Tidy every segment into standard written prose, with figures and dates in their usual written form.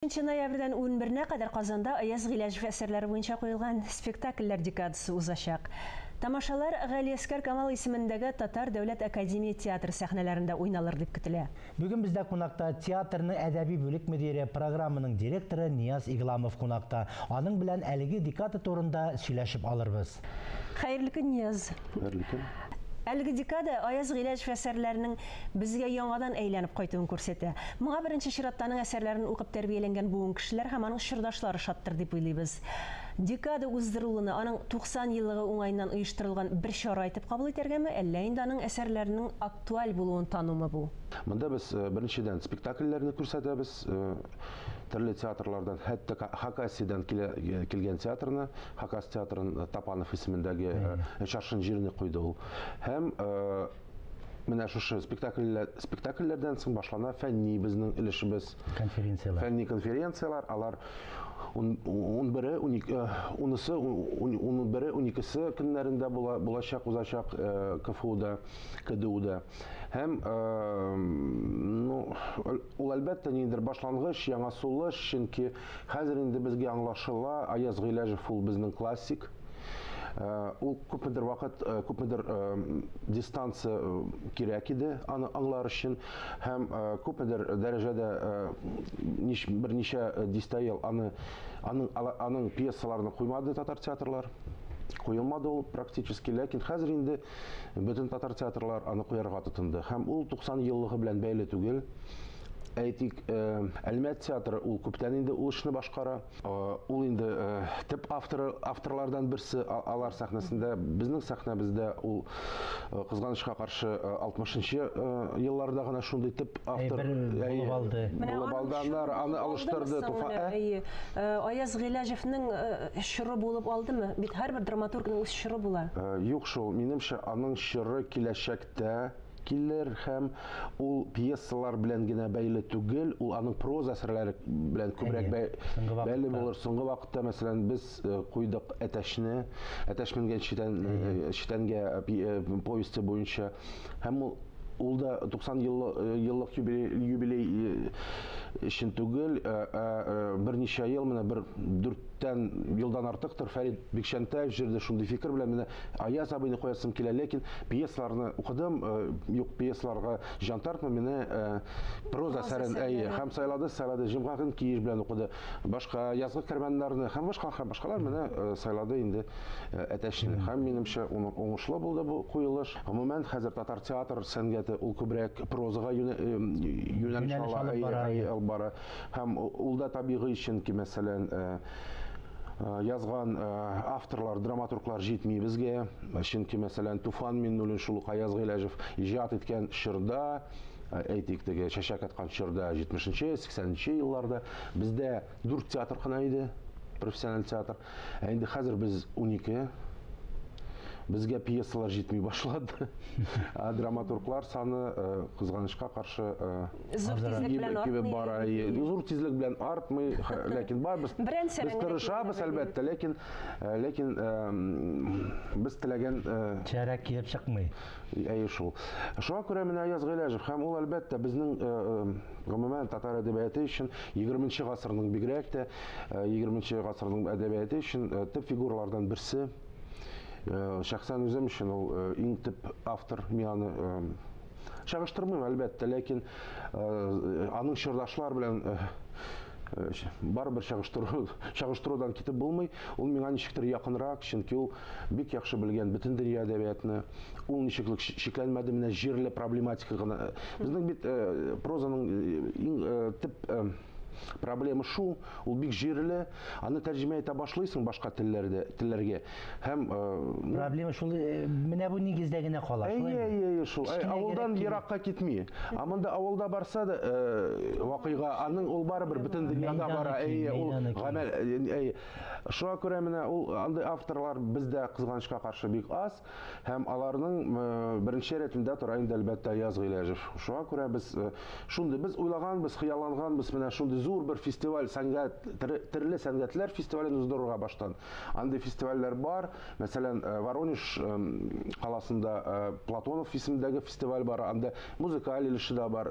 Нче ноябрьдән унберенә кадәр Казанда Аяз Гыйләҗев әсәрләре буенча куелган спектакльләр декадасы узачак. Тамашалар Галиәсгар Камал исемендәге Татар дәүләт академия театры сәхнәләрендә уйналыр дип көтелә. Бүген бездә кунакта театрның әдәби бүлек мөдире, программаның директоры Нияз Игламов кунакта. Аның белән әлеге декада турында сөйләшеп алырбыз. Хәерле көн, Нияз. Хәерле көн. Әлеге декада Аяз Гыйләҗев әсәрләренең безгә яңадан әйләнеп кайтуын күрсәтә. Моңа беренче чиратта аның әсәрләрен укып тәрбияләнгән буын кешеләр һәм аның чордашлары шаттыр дип уйлыйбыз. Декада уздырылуны аның 90 еллыгы уңаеннан оештырылган бер чара итеп кабул итәргәме, әллә инде аның әсәрләренең актуаль булуын танумы бу? Монда без, беренчедән, спектакльләрне күрсәтәбез, төрле театрлардан, хәтта Хакасиядән килгән театрны, Хакас театрын Тапанов исемендәге өч аршын җирне куйды ул. Һәм менә шушы спектакльләрдән соң башлана фәнни безнең өлешебез. Конференцияләр. Фәнни конференцияләр, алар унбере, унысы, унбере, уникесе көннәрендә булачак, узачак КФУда, КДУда. Һәм, ну, ул әлбәттә ниндидер башлангыч, яңа сулыш, чөнки хәзер инде безгә аңлашыла, Аяз Гыйләҗев ул безнең классик. Ул күпмедер вакыт, күпмедер дистанция кирәк иде аны аңлар өчен һәм күпмедер дәрәҗәдә берничә дистә ел аны аның аның пьесаларын куймады татар театрлар. Куелмады ул практически, ләкин хәзер инде бөтен татар театрлар аны куярга тотынды. Һәм ул 90 еллыгы белән бәйле түгел. Әйтик, Әлмәт театры ул күптән инде ул эшне башкара. Ул инде төп авторы, авторлардан берсе алар сәхнәсендә. Безнең сәхнәбездә ул, кызганычка каршы, 60 елларда гына шундый төп автор булып алды. Булып алды, аннары аны алыштырды Туфан. Әйе. Аяз Гыйләҗевнең чоры булып алдымы? Бит һәрбер драматургның үз чоры була. Юк шул, минемчә, аның чоры киләчәктә килер һәм ул пьесалар белән генә бәйле түгел, ул аның проза әсәрләре белән күбрәк бәйле булыр. Соңгы вакытта, мәсәлән, без куйдык Әтәчне, Әтәч менгән читән, читәнгә повесте буенча. Һәм ул да 90 еллык юбилей өчен түгел, берничә ел, менә бер дүрттән елдан артыктыр Фәрит Бикчәнтәев җирде шундый фикер белән, менә Аяз абыйны куясым килә, ләкин пьесаларны укыдым, юк, пьесаларга җан тартмый, менә проза әсәрен, әйе, һәм сайлады, Җомга көн киеш белән укыды. Башка Язгы кәрваннарны һәм башка һәм башкалар менә сайлады инде Әтәчне. Һәм минемчә, уңышлы булды бу куелыш. Гомумән, хәзер татар театр сәнгате ул күбрәк прозага юнәлеш алып бара. Һәм ул да табигый, чөнки, мәсәлән, язган авторлар, драматурглар җитми безгә. Чөнки, мәсәлән, Туфан Миннуллин, шул ук Аяз Гыйләҗев иҗат иткән чорда, әйтик, теге чәчәк аткан чорда, 70-нче, 80-нче елларда бездә 4 театр кына иде, профессиональ театр. Ә инде хәзер без 12. Безгә пьесалар җитми башлады. Ә драматурглар саны, кызганычка каршы, зур тизлек белән артмый. Бара. Зур тизлек белән артмый, ләкин бар, без тырышабыз, әлбәттә, ләкин ләкин без теләгән чәрәк килеп чыкмый. Әйе шул. Шуңа күрә менә Аяз Гыйләҗев һәм ул, әлбәттә, безнең гомумән татар әдәбияты өчен 20 гасырның, бигрәк тә 20 гасырның әдәбияты өчен төп фигуралардан берсе. Шәхсән үзем өчен ул иң төп автор. Мин аны чагыштырмыйм, әлбәттә, ләкин аның чордашлар белән барыбер чагыштырудан китеп булмый. Ул миңа ничектер якынрак, чөнки ул бик яхшы белгән бөтен дөнья әдәбиятны. Ул ничеклек чикләнмәде менә җирле проблематика гына. Безнең бит прозаның иң төп проблема шул, ул бик җирле, аны тәрҗемә итә башлыйсың башка телләрдә, телләргә. Һәм проблема шул, менә бу нигездә генә кала. Әйе, әйе, шул. Авылдан еракка китми. Ә монда авылда барса да вакыйга, аның ул барыбер бөтен дөньяда бара. Әйе, ул гамәл, әйе. Шуңа күрә менә ул андый авторлар бездә кызганычка каршы бик аз. Һәм аларның беренче рәтендә тора инде, әлбәттә, Аяз Гыйләҗев. Шуңа күрә без шундый, без уйлаганбыз, хыялланганбыз, менә шундый зур зур бер фестиваль, сәнгать, төрле сәнгатьләр фестивален уздырырга баштан. Андый фестивальләр бар. Мәсәлән, Воронеж каласында Платонов исемендәге фестиваль бар. Анда музыкаль өлеше дә бар,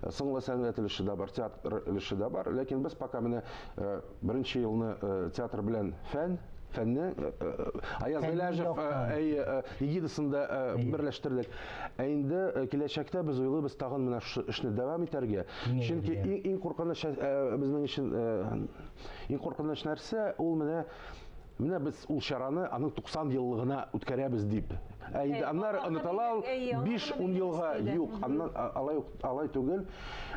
сыңлы сәнгать өлеше дә бар, театр өлеше дә бар. Ләкин без пока менә беренче елны театр белән фәнне Аяз Гыйләҗев эгидасында берләштердек. Ә инде киләчәктә без уйлыйбыз тагын менә шушы эшне дәвам итәргә. Чөнки иң куркыныч безнең өчен иң куркыныч нәрсә ул менә без ул чараны аның 90 еллыгына үткәрәбез дип. Ә инде аннары онытыла ул 5-10 елга юк. Аннан алай түгел.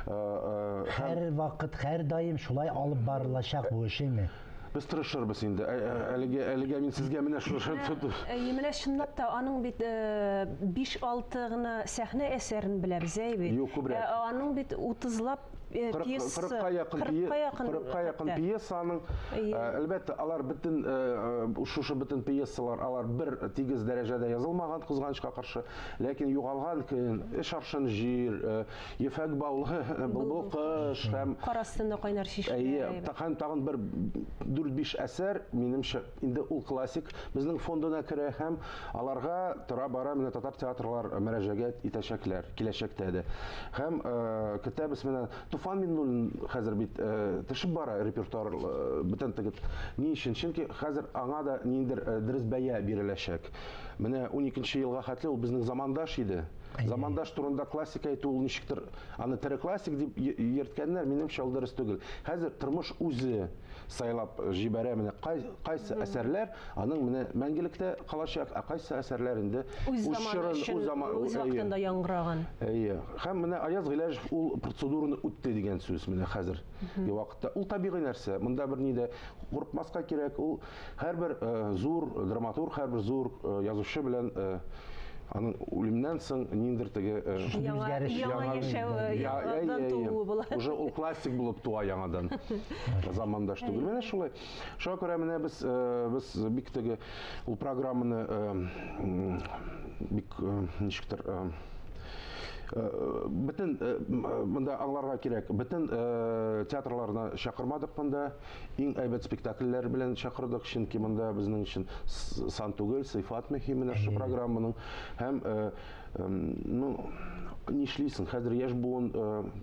Һәр вакыт, һәр даим шулай алып барылачак бу эшме? Без тырышырбыз инде. Әлегә мин сезгә менә шушы тотып. Менә чынлап та аның бит 5-6 гына сәхнә әсәрен беләбез, әй бит. Юк, күбрәк. Аның бит 30лап пьеса, 40-ка якын пьесаның, әлбәттә, алар бөтен шушы бөтен пьесалар, алар бер тигез дәрәҗәдә язылмаган, кызганычка каршы, ләкин югалган көн, Эш аршын җир, Ефәк баулы, Былбыл кыш һәм Кар астында кайнар чишмә. Әйе, тагын бер 4-5 әсәр, минемчә, инде ул классик безнең фондына керә һәм аларга тора-бара менә татар театрлар мөрәҗәгать итәчәкләр киләчәктә дә. Һәм көтәбез менә Туфан Миңнуллин хәзер бит төшеп бара репертуар бөтен теге. Ни өчен? Чөнки хәзер аңа да ниндидер дөрес бәя биреләчәк. Менә 12 елга хәтле ул безнең замандаш иде. Замандаш турында классик әйтү ул ничектер, аны тере классик дип йөрткәннәр, минемчә, ул дөрес түгел. Хәзер тормыш үзе сайлап җибәрә менә кайсы әсәрләр аның менә мәңгелектә калачак, ә кайсы әсәрләр инде үз заманы үз вакытында яңгыраган. Әйе. Һәм менә Аяз Гыйләҗев ул процедураны үтте дигән сүз менә хәзер вакытта. Ул табигый нәрсә. Монда берни дә курыкмаска кирәк. Ул һәрбер зур драматург, һәрбер зур язучы белән аның үлемнән соң ниндидер теге яңа яшәү, яңадан тууы була. Уже ул классик булып туа яңадан. Замандаш түгел. Менә шулай. Шуңа күрә менә без бик теге ул программаны бик ничектер бөтен монда аңларга кирәк. Бөтен театрларны чакырмадык монда. Иң әйбәт спектакльләр белән чакырдык, чөнки монда безнең өчен сан түгел, сыйфат мөһим менә шушы программаның. Һәм ну, нишлисең, хәзер яшь буын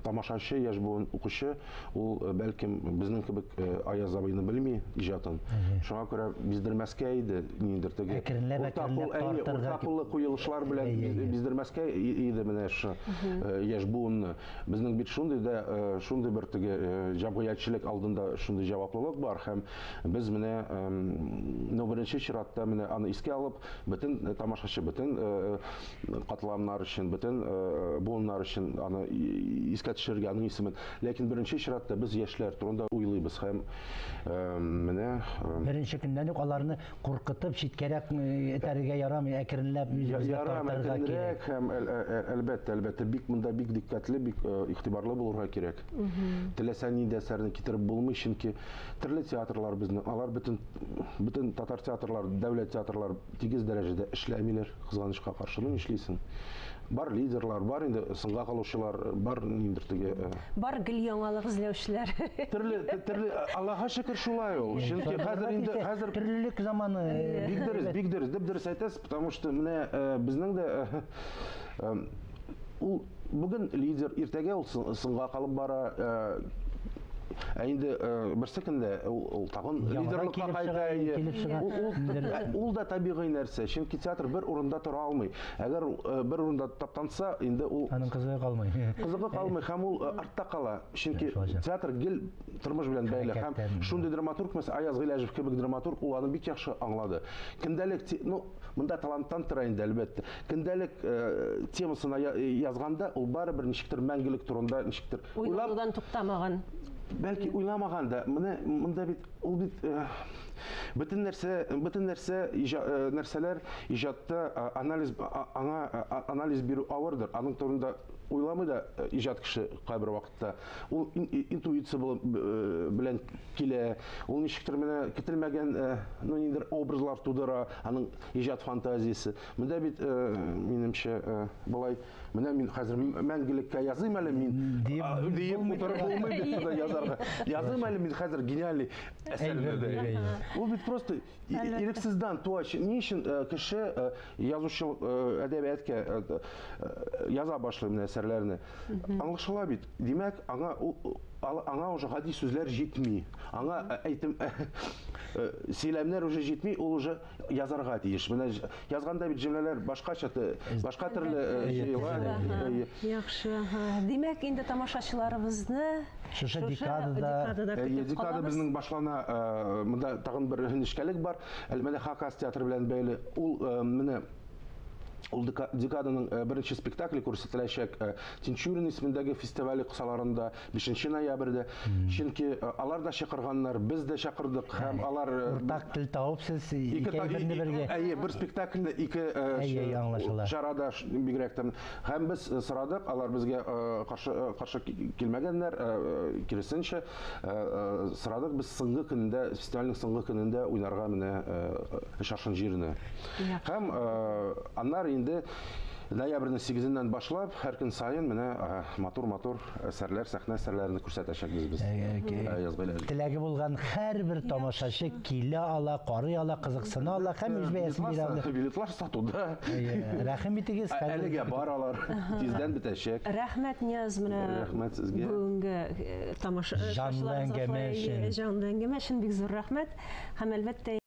тамашачы, яшь буын укучы, ул бәлкем безнең кебек Аяз абыйны белми иҗатын. Шуңа күрә биздермәскә иде ниндидер теге. Әкренләп уртакуллы куелышлар белән биздермәскә иде менә шушы яшь буынны. Безнең бит шундый да шундый бер теге җәмгыятьчелек алдында шундый җаваплылык бар һәм без менә ну беренче чиратта менә аны искә алып, бөтен тамашачы, бөтен катламнар өчен, бөтен буыннар өчен аны искә төшерергә аның исемен. Ләкин беренче чиратта без яшьләр турында уйлыйбыз һәм менә беренче көннән үк аларны куркытып читкәрәк этәрергә ярамый, әкренләп үзебезгә тартырга кирәк. Һәм әлбәттә, әлбәттә, бик монда бик диккәтле, бик игътибарлы булырга кирәк. Теләсә нинди әсәрне китереп булмый, чөнки төрле театрлар безнең, алар бөтен татар театрлар, дәүләт театрлар тигез дәрәҗәдә эшләмиләр, кызганычка каршы. Ну, нишлисең? Бар лидерлар, бар инде сынга калучылар, бар ниндидер теге. Бар гел яңалык эзләүчеләр. Төрле, Аллаһка шөкер шулай ул. Чөнки хәзер инде хәзер төрлелек заманы. Бик дөрес, бик дөрес, дип дөрес әйтәсез, потому что менә безнең дә ул бүген лидер, иртәгә ул сынга калып бара. Ә инде берсе көндә ул тагын лидерлыкка кайта. Ул да табигый нәрсә, чөнки театр бер урында тора алмый. Әгәр бер урында таптанса, инде ул аның кызыгы калмый. Кызыгы калмый һәм ул артта кала. Чөнки театр гел тормыш белән бәйле һәм шундый драматург, мәсәлән, Аяз Гыйләҗев кебек драматург, ул аны бик яхшы аңлады. Көндәлек, ну, монда таланттан тора инде, әлбәттә. Көндәлек темасына язганда ул барыбер ничектер мәңгелек турында ничектер уйлаудан туктамаган. Бәлки уйламаган да, менә монда бит ул бит бөтен нәрсә, нәрсәләр иҗатта анализ, аңа анализ бирү авырдыр. Аның турында уйламый да иҗат кеше кайбер вакытта. Ул интуиция белән килә. Ул ничектер менә көтелмәгән, ну, ниндидер образлар тудыра, аның иҗат фантазиясе. Монда бит, минемчә, болай, менә мин хәзер мәңгелеккә языйм әле мин, диеп утырып булмый бит монда язарга. Языйм әле мин хәзер гениальный әсәрне. Ул бит просто ирексездән туа. Ни өчен кеше язучы әдәбиятка яза башлый менә әсәрләрне? Аңлашыла бит. Димәк, аңа уже гади сүзләр җитми. Аңа әйтем сөйләмнәр уже җитми, ул уже язарга тиеш. Менә язганда бит җөмләләр башкача, башка төрле җыела. Яхшы. Димәк, инде тамашачыларыбызны шушы декадада декада безнең башлана. Монда тагын бер нечкәлек бар. Әлбәттә, Хакас театры белән бәйле. Ул менә ул декаданың беренче спектакле күрсәтеләчәк Тинчурин исемендәге фестивале кысаларында 5 ноябрьдә. Чөнки алар да чакырганнар, без дә чакырдык һәм алар уртак тел табып сез ике берне бергә. Әйе, бер спектакльне ике чарада бигрәк тә. Һәм без сорадык, алар безгә каршы килмәгәннәр, киресенчә сорадык без соңгы көнендә, фестивальнең соңгы көнендә уйнарга менә Шашын җирне. Һәм аннары инде ноябрьнең 8-ннән башлап, һәр көн саен менә матур-матур әсәрләр, сәхнә әсәрләрен күрсәтәчәкбез без. Теләге булган һәрбер тамашачы килә ала, карый ала, кызыксына ала һәм үз бәясен бирә ала. Билетлар сатуда. Рәхим итегез. Әлегә бар алар. Тиздән бетәчәк. Рәхмәт, Нияз, менә рәхмәт сезгә. Бүгенге тамашачыларыбызга җанлы әңгәмә өчен. Җанлы әңгәмә өчен бик зур рәхмәт. Һәм әлбәттә